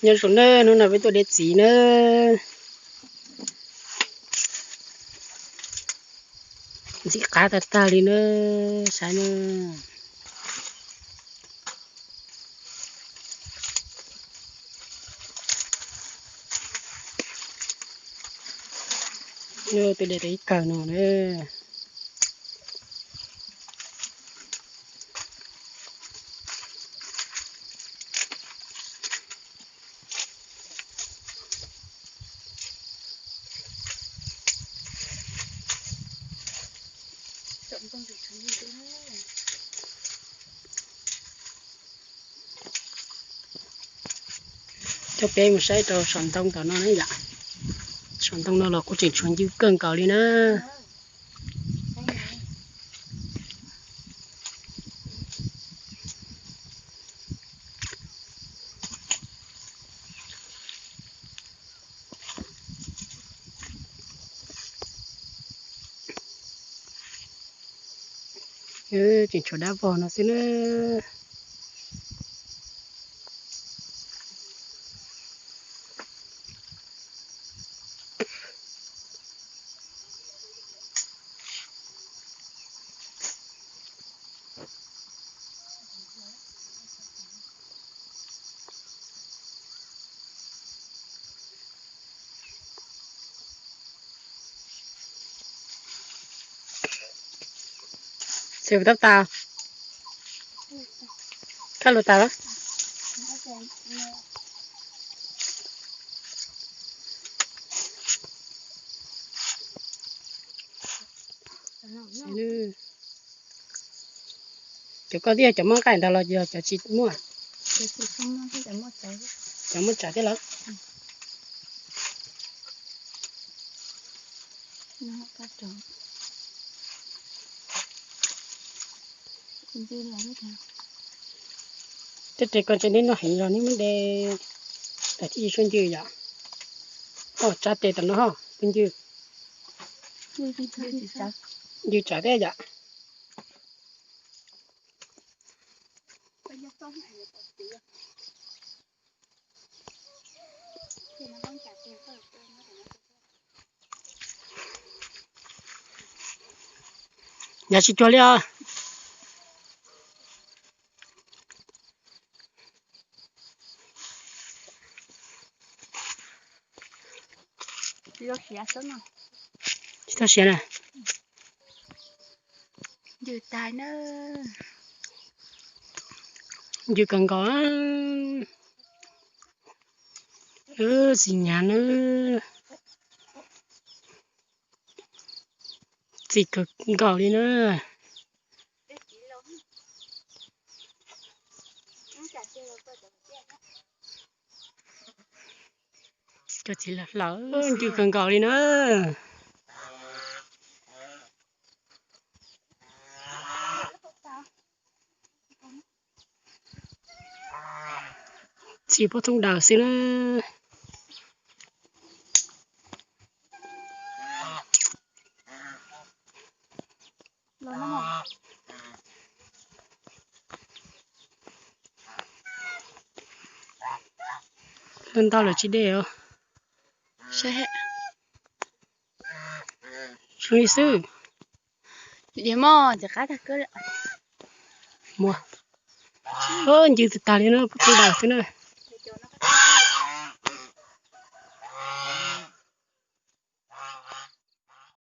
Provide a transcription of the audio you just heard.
Nyob zoo nawb, hnub no peb tuaj de txiv nawb. Ntxim qab tag tag li nawb, saib nawb. Tuaj de tau ib kawm no nawb. Coj peb mus saib rau saum ntoo tom no na yom. Saum ntoo no los kuj tseem tshuav ncw kawg nkaus li na. Tseem tshuav dab vog no xwb na. Xwb tab tas. Kaj lus tas lawm. Cov koj tias cov muaj nqaij ntawd los yog cov tsis muaj? Cov muaj tsav thiab lawm. Tej tes ko ntshe neb noj heev los neb muab de tawm thiaj tsis tshuav ncw yom. Oj, tsab tes tom no ho pw ncw. Ncw tsav thiab yom. Yav tsis cuag li os. Tsis tau siav na. Ncw tas na. Ncw kawg nkaus. Txiv nyav na. Txi kawg nkaus li na. Cov txiv hlawv ncw kawg nkaus li na. Txi pub thoob daws xwb na. Ntau ntau lawm tsis de os. Saib, zoo li xwb. Diag mog, ntxim qab tag kawg. Muaj, ncw tag tag li na, pub thoob daws xwb na.